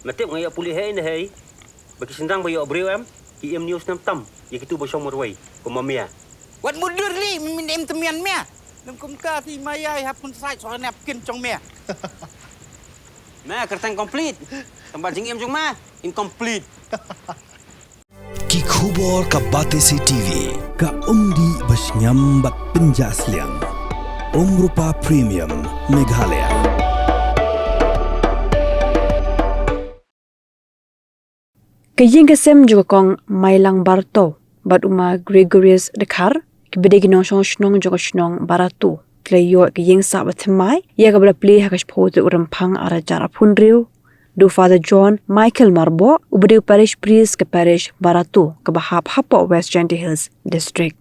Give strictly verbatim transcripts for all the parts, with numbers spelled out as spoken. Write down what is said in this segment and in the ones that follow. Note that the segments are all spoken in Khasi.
Me tip nga ïoh pule hei ne hei. Ba ki shynrang ba ïoh briew em, ki im news nam tam ïa kitu ba shong marwei kum ma mia. Wat mudur li, me min im temian mia. Lem kumta ti ma ïai hap kun sait soal ne ap kin chong mia. Me kyrteng complete. Tang ba jingim jong me incomplete. Ki khubor ka Batesi T V. Ka umdih ba sngem bad pynjah sliang. Umrupa Premium Meghalaya. Ka ïing ka sem jong ka kong Mailang Barato bad u ma Gregorius Dkhar, kiba dei ki nongshong shnong jong ka shnong Barato, ki la ïoh ka ïing sah ba thymmai ïa kaba la plie ha ka shiphew tarik u Rymphang arhajar arphew hynriew da u Father John Michael Marbok, uba dei u parish priest ka parish Barato kaba hap hapoh West Jaintia Hills District.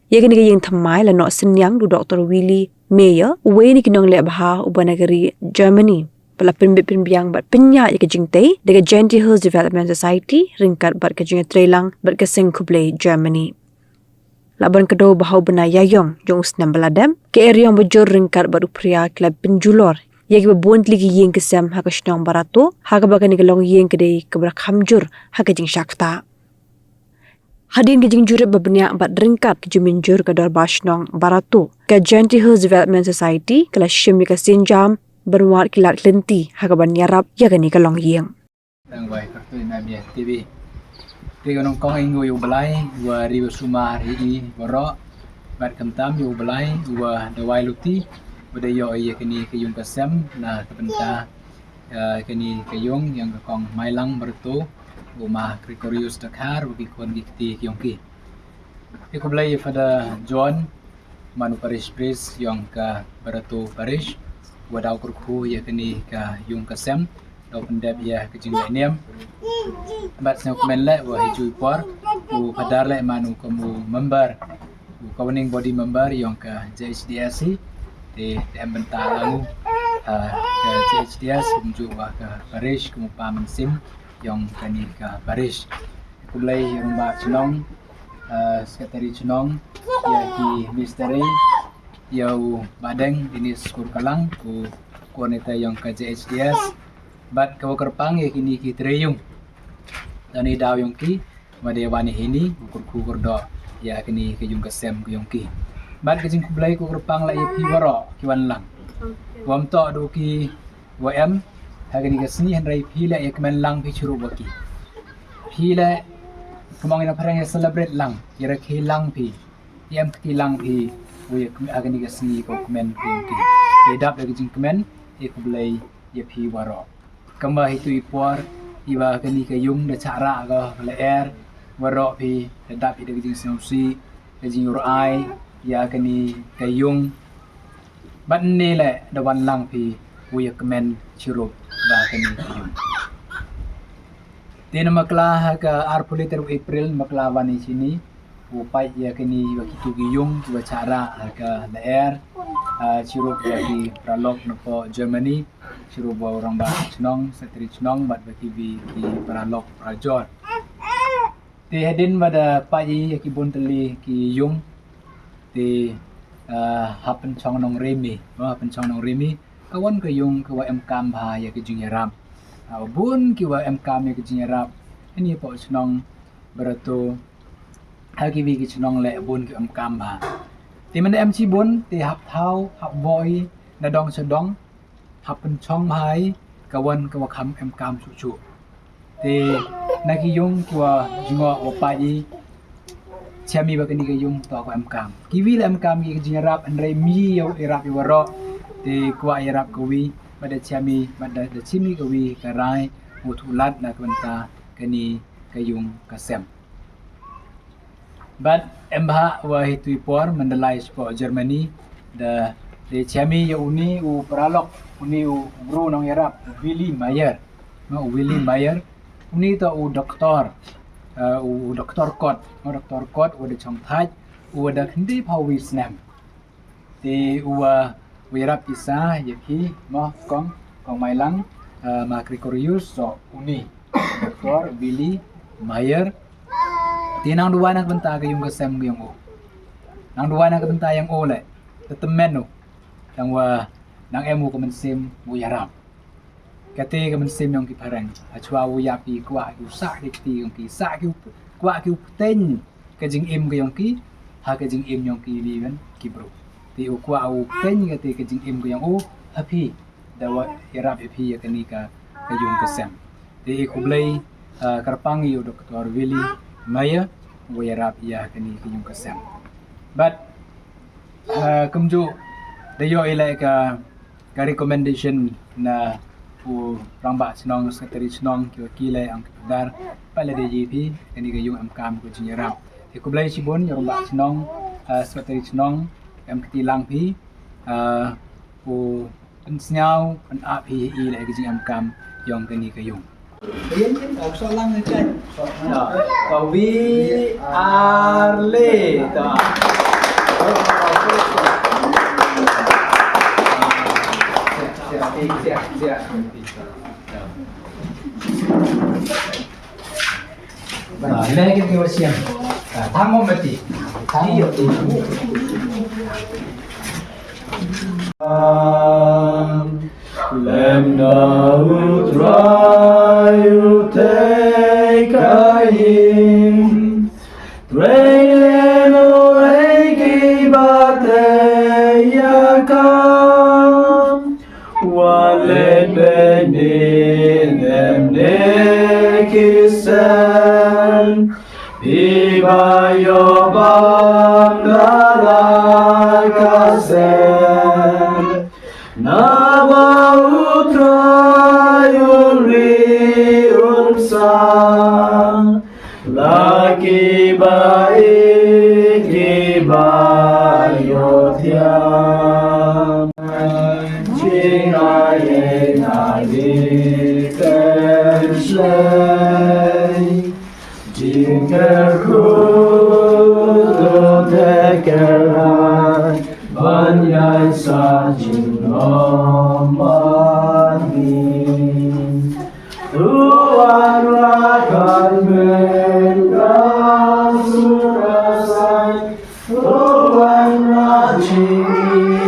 Ïa kane ka ïing thymmai la noh synñiang da u Doctor Willy Mayer, uwei na ki nongleh bha uba na ka ri Germany, ba la pynbit pynbiang bad pynïaid ïa ka jingtei da ka Jaintia Hills Development Society ryngkat bad ka jingïatreilang bad ka seng khublei Germany. La ban kdew ba ha u bnai Ïaïong jong u snem ba la dep, ka eriong bajur ryngkat bad u phria ki la pynjulor ïa kiba bun tylli ki ïing ki sem ha ka shnong Barato, ha kaba kane ka longïing ka dei kaba la kham jur ha ka jingshah ktah. Hadien ka jingjurip ba bniah bad ryngkat ka jingmynjur ka dorbar shnong Barato, ka Jaintia Hills Development Society ka la shim ïa ka sienjam ban wad ki lad ki lynti ha kaban ïarap ïa kane ka longïing. Tang wai kyrtoi na mia T V. Te ka nongkong ïa u Blai, wa ri wa sumar ïa i waroh. Bad khamtam ïa u Blai, wa dawai luti, wa da ïoh ïa kane ka ïung ka sem, na ka bynta, eh, kane ka ïung, ïa ka kong Mailang Barato, u ma Gregorius Dkhar, wa ki khun ki kti ki ïong ki. Te khublei ïa Father John, man u parish priest ïong ka Barato Parish, wa daw kyrkhu ïa kane ka ïung ka sem, daw pyndep ïa ka jingïaid niam. Bad sngewkmen leh wa hi ju i por, u Father leh man u kum u member, u governing body member ïong ka J H D S hi, te, te em bynta lang u, ha, ka J H D S, kumjuh wa ka parish, kum u pa mynsiem, ïong kane ka parish. Khublei ïa u rangbah chnong, eh, secretary chnong, ïa ki misteri, ïa u Badeng Dennis Kurkalang, u coordinator ïong ka J H D S. Bad ka wa kyrpang ïa kine ki tre ïung. Tang ïa daw ïong ki, wa da wan ïa hini, u kyrkhu kyrdoh, ïa kane ka ïung ka sem ka ïong ki. Bad ka jingkhublei ka wa kyrpang leh ïa phi waroh, ki wan lang. Wa ym toh da u ki wa em, ha kane ka sngi hynrei phi leh ïa kmen lang phi chirup wa ki. Phi leh, kumba ngi na phareng ïa celebrate lang, ïa rakhe lang phi, ïa em kti lang phi, wa ïa kmen, ha kane ka sngi ka kmen phi ïa ki. Ïa dap da ka jingkmen, ïa khublei ïa phi waroh. Kumba hi tu i por, i wa kane ka ïung da chah rah ka lyer, waroh phi, da dap ïa da ka jingsngewsih, ka jingïoh ai, ïa kane ka ïung, bad ne leh da wan lang phi u ïa kmen chirup ba kane ka ïung. Te na makla ha ka arphew liter u April makla wan i chini u pait ïa kane wa kitu ki ïung ki wa chah rah ha ka lyer, ah, chirup wa ki paralok na po Germany, chirup wa u rangbah chnong, secretary chnong, bad wa ki wi ki paralok parajor. Te hadien ba da pait ïa ki bun tylli ki ïung. Te, ah, hap pynchong nongrim i, oh, hap pynchong nongrim i. Ka wan ka ïung ka wa em kam bha ïa ka jingïarap. Ah, bun ki wa em kam ïa ka jingïarap. Ani po chnong Barato. Ha ki wi ki chnong leh bun ki em kam bha. Te mynda em chi bun, te hap thaw, hap boi, na dong sha dong. Hap pynchong bha i, ka wan ka wa kham em kam shuh shuh. Te na ki ïung ki wa jngoh wa pait i, chiam i ba kane ka ïung to ka em kam. Ki wi la em kam ki ka jingïarap, hynrei mi ïa u ïarap i waroh. Te kwah ïarap ka wi, ba da chiam i, ba da, da chiam i ka wi ka rai, u thuh lad na ka bynta kane ka ïung ka sem. Bad em bha wa hi tu i por, mynda lai sha po Germany, da, da chiam i ïa uni u paralok, uni u bru nongïarap, u Willy Mayer. No, u Willy Mayer, uni to u doktor, eh, u, u doktor kot, no, doktor kot, u da chong thait, u da khyndai phew wi snem. Te u wa, u ïarap isa ïa ki, mo, kong, kong Mailang, eh, ma Gregorius, so uni, doktor Willy Mayer. Te nang duwai na ka bynta ka ïung ka sem ka ïong u. Nang duwai na ka bynta ïong u leh, te tymmen u. Tang wa, nang em u ka mynsiem u ïarap. Kata ka mynsiem yong ki phareng. Hashwa u ïap ki kwah ki u sah ki kti yong ki, sah ki u kwah ki u pteng ka jingim ka yong ki ha ka jingim yong ki liwan ki bru. Te u kwah u pteng kata ka jingim ka yong u ha phi da wa ïarap ïa phi ïa kani ka ka yung ka sem. Te i khublei, ah, kyrpang ïa u Doktor Willy Meyer wa ïarap ïa kani ka yung ka sem. But, ah, kumjuh da ïoh i leh ka ka recommendation na u rangbah chnong, secretary chnong, ki wa ki leh ang ki dar pa la de ji phi kani ka yung em kam ko jingïarap. Te khublei shibun ïa rangbah chnong, ah, secretary chnong em kti lang phi, ah, u pynsngew pynap phi i leh ka jingem kam yong kani ka yung. Ka wi ar le ta. Ina ke ke wasiam. Tamo mati. Tamo mati. Lem da u Trai u tei ka ïing. Trei len u ei ki ba tei ïa ka. Wa leit beit ne em ne ki sel. Phi ba ïoh bam da la ka sel. Naba u Trai un ri un sah, la ki ba ïeit ki ba ïohthiah. Jingai ei na li ten shlei. Jingkyrkhu te kyrhai ban ïaisah jinglong bad ngi. Tuan Rakan Bynriew Surasai, Tuan Rakan Bynriew Surasai.